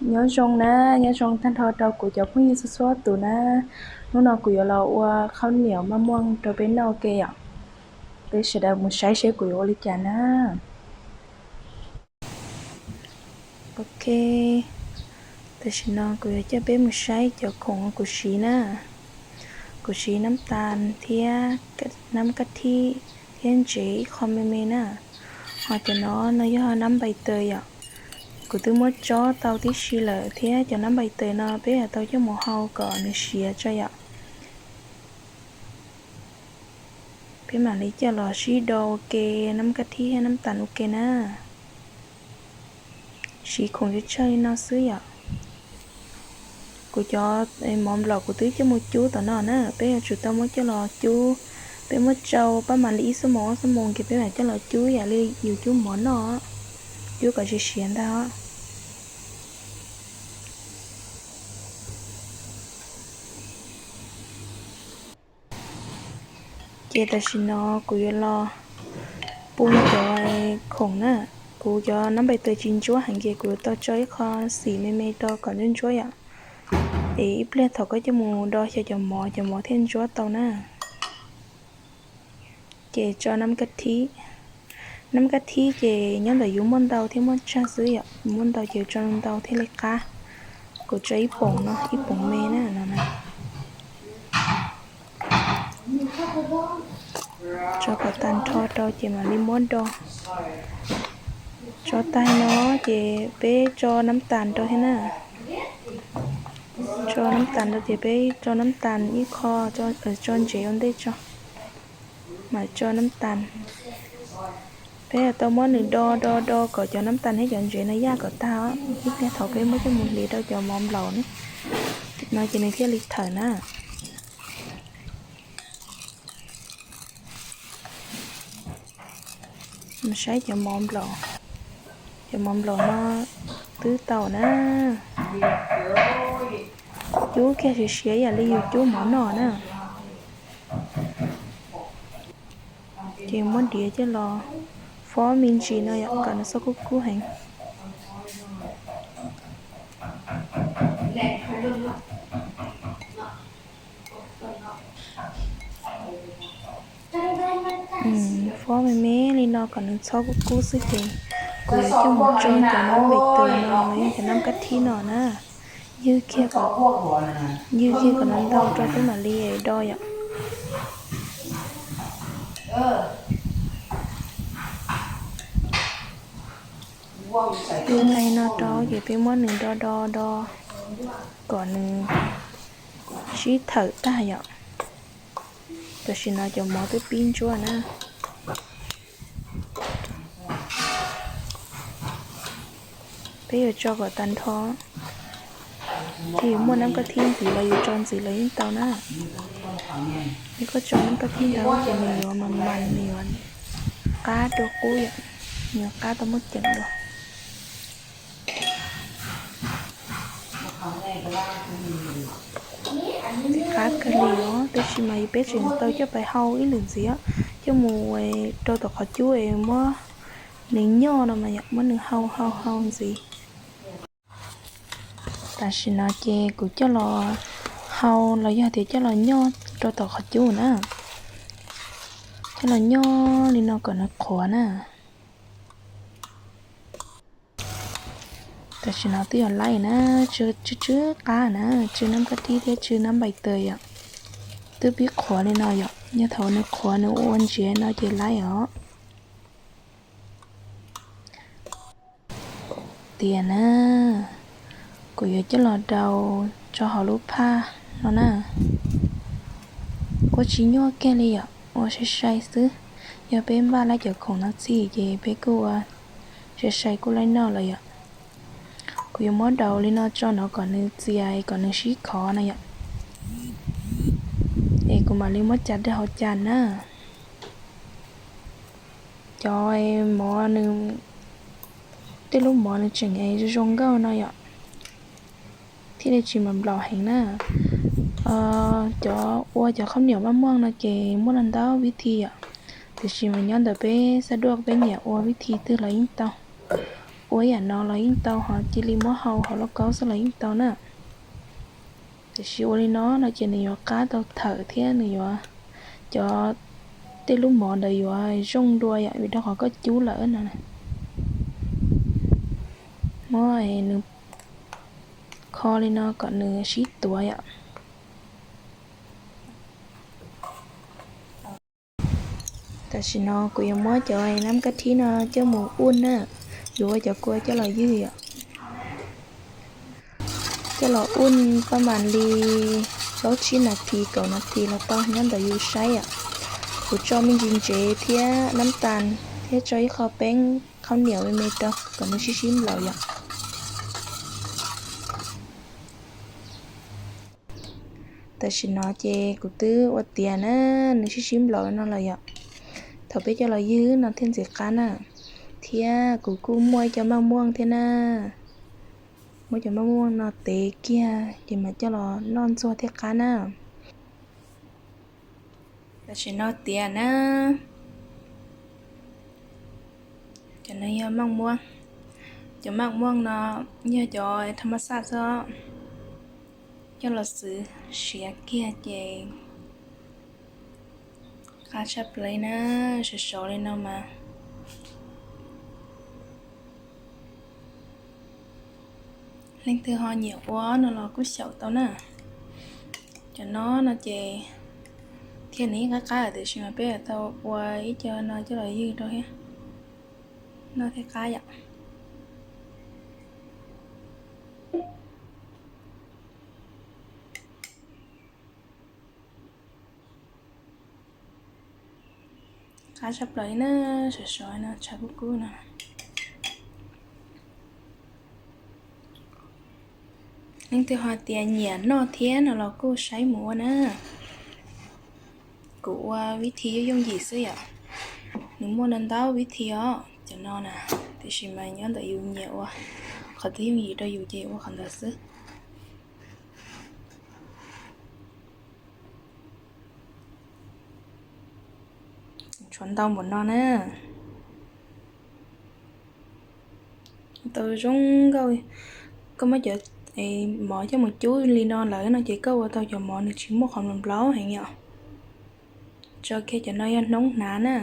Nyob zoo na, nyob zoo tag nrho rau kuv cov phooj ywg txhua txhua tus na. Hnub no kuv yuav los ua khaub niam maj muaj rau peb noj ua ke yom. Peb sawv daws mus saib seb kuv yuav ua li cas na. Ok, tam sim no kuv yuav coj peb mus saib cov khoom kuv siv na. Kuv siv nab tas thiab nab kab thib thiab ntsev ib qho me me na. Ho cov no no yog nab npais taws yom. Kuv twb muab tsob tau tib si lawm thiab cov nab npais taws no peb yuav tau coj mus hau kom nws siav tso yom. Peb mam li coj los sib do ua ke, nab kab thib thiab nab tas ua ke na. Siv khoom tsawg tsawg li no xwb yom. Kuv cov mov nplaum kuv twb coj mus cub tom no na, peb yuav tsum tau muab coj los cub. Peb muab tsau pab mam li ib xuab moos ob xuab moos ces peb mam coj los cub yam li yus cub mov noj, cub kom siav siav ntag. Ces tam sim no kuv yuav los pub cov khoom na. Kuv cov nab npais taws tsis ntsuab heev ces kuv yuav tau tso ib qho xim me me rau kom ntsuab ntsuab yom. Es ib pliag thaum koj coj mus do xyaw cov mov, cov mov thiaj ntsuab tau na. Ces tso nab kab thib. Nab kab thib ces nyob ntawm yus muaj ntau thiab muaj tsawg xwb yom. Yus muaj ntau ces tso ntau thiaj li qab. Kuv tso ib poom no, ib poom me na no na. Tso kom tag nrho rau ces mam li muab do. Tso tag no ces peb tso nab tas rau thiab na. Tso nab tas rau ces peb tso nab tas ib qho, tso ntsev ua ntej tso, mam tso nab tas. Peb yuav tau muab nws do do do kom cov nab tas thiab cov ntsev no yaj kom tag, ib pliag thaum peb muab coj mus hliv rau cov mov nplaum no ces nws thiaj li thawm na. Mus saib cov mov nplaum. Cov mov nplaum no twb tau na. Cub kiag siav siav yam li yus cub mov noj na. Ces muab diav coj los fob me ntsis no yom kom nws txhob kub kub heev. Fob me me li no kom nws txhob kub kub xwb ces kuv yuav coj mus tso cov nab npais taws no los yog cov nab kab thib no na. Ywg kiag kom, ywg kiag kom nws ntau rau peb mam li do yom. Ywg nqe no rau ces peb muab nws do do do kom nws sib thawm tag yom. Tam sim no cov mov twb pib ntsuab na. Peb yuav tso kom tag nrho. Ces yus muaj nab kab thib ntxiv los yus tso ntxiv los yeej tau na. Yog koj tso nab kab thib ntau ces nws yuav mas mas nws yuav qab dua qub yom, nws yuav qab tau muaj ceem dua. Qab kawg li os, tab sis mas peb tseem tau coj pais hau ib lwm ntxiv, coj mus rau tom qhov cub es muab nws nyoj no mas yom, muab nws hau hau hau ntxiv. Tam sim no ces kuv coj los hau los yog tias coj los nyoj rau tom qhov cub na. Coj los nyoj li no kom nws qhuav na. Tam sim no twb yog laib na, tsw tsw qab na, tsw nab kab thib thiab tsw nab npais taws yom. Twb pib qhuav li no yom, yog thaum nws qhuav nws ua ntsiav no ces laib os. Tias na, kuv yuav coj los daus tso hauv lub phaj no na. Ua tsis nyuaj kiag li yom, ua sai sai xwb. Yog peb npaj laib cov khoom no txhij ces peb kuj ua sai sai kuj laib noj lawm yom. Kuv yuav muab daus li no tso no kom nws txias kom nws sib khov na yom. Es kuv mam li muab cas rau hauv cas na. Cov mov nws, tej lub mov nws tseem zoo zoo nkauj no yom, thiaj li tsis mas nplaum heev na. Cov ua cov khaub niam maj muaj no ces muaj ntau vib thi yom, tiam sis mas nyob ntawm peb xab duaj peb nyiam ua vib thi twg los yeej tau. Ua yam no los yeej tau, ho cia li muab hau hauv lauj kaub xwb los yeej tau na. Tiam sis ua li no no ces nws yuav qab tau thawm thiab nws yuav, cov, tej lub mov ntawd yuav zoo dua yom, vim rau qhov koj cub lawm no. Muab nws kho li no kom nws sib tuav yom. Tam sim no kuv yuav muab cov nab kab thib no coj mus ua na, yuav ua cov kua coj los ywg yom. Coj los ua paj mas li plaub tsib nas this kaum nas this los tau, nyob ntawm yus saib yom. Kuv tso me ntsis ntsev thiab nab tas thiab tso ib qho peeb khaub niam me me rau kom nws sib sib nplaum yom. Tam sim no ces kuv twb ua tiav na, nws sib sib nplaum no lawm yom. Thaum peb coj los ywg no thiaj ntxim qab na. Thiab kuv kuj muaj ib co maj muaj thiab na. Muab cov maj muaj no tev kiag ces mam coj los noj ntxuag thiaj qab na. Tam sim no tiav na, cov no yog maj muaj. Cov maj muaj no yog cov thas mas xaj xwb, coj los xwb siav kiag ces qab tshaj plaws na, sov sov li no mas. Leej twg ho nyiam ua no los kuj xyaum tau na. Cov no no ces thiab nws yeej qab qab tiam sis mas peb yuav tau ua ib co no coj los ywg rau thiab, noj thiaj qab yom. Qab tshaj plaws li na, sov sov no tshav kub kub no. Leej twg ho tias nyiam noj thiab no los kuj saib mus ua na. Kuv ua vib thi yooj yooj yim xwb yom. Nws muaj ntau ntau vib thi os cov no na, tiam sis mas nyob ntawm yus nyiam ua qhov twg yooj yim rau yus ces ua qhov ntawd xwb. Tshuav ntau npaum no na. Tau zoo nkauj. Koj muab cov mov coj mus cub li no lawm no ces koj ua tau cov mov nws tsis muaj qhov nplaum nplaum heev yom. Tso kiag cov no yog hnoob hnav na,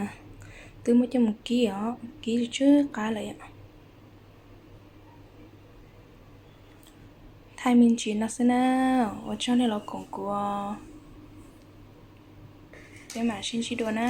twb muab coj mus kib os, kib tsw qab lawm yom. Thaij me ntsis no xwb na, ua tsaug nej los koom kuv, peb mam sib ntsib dua na.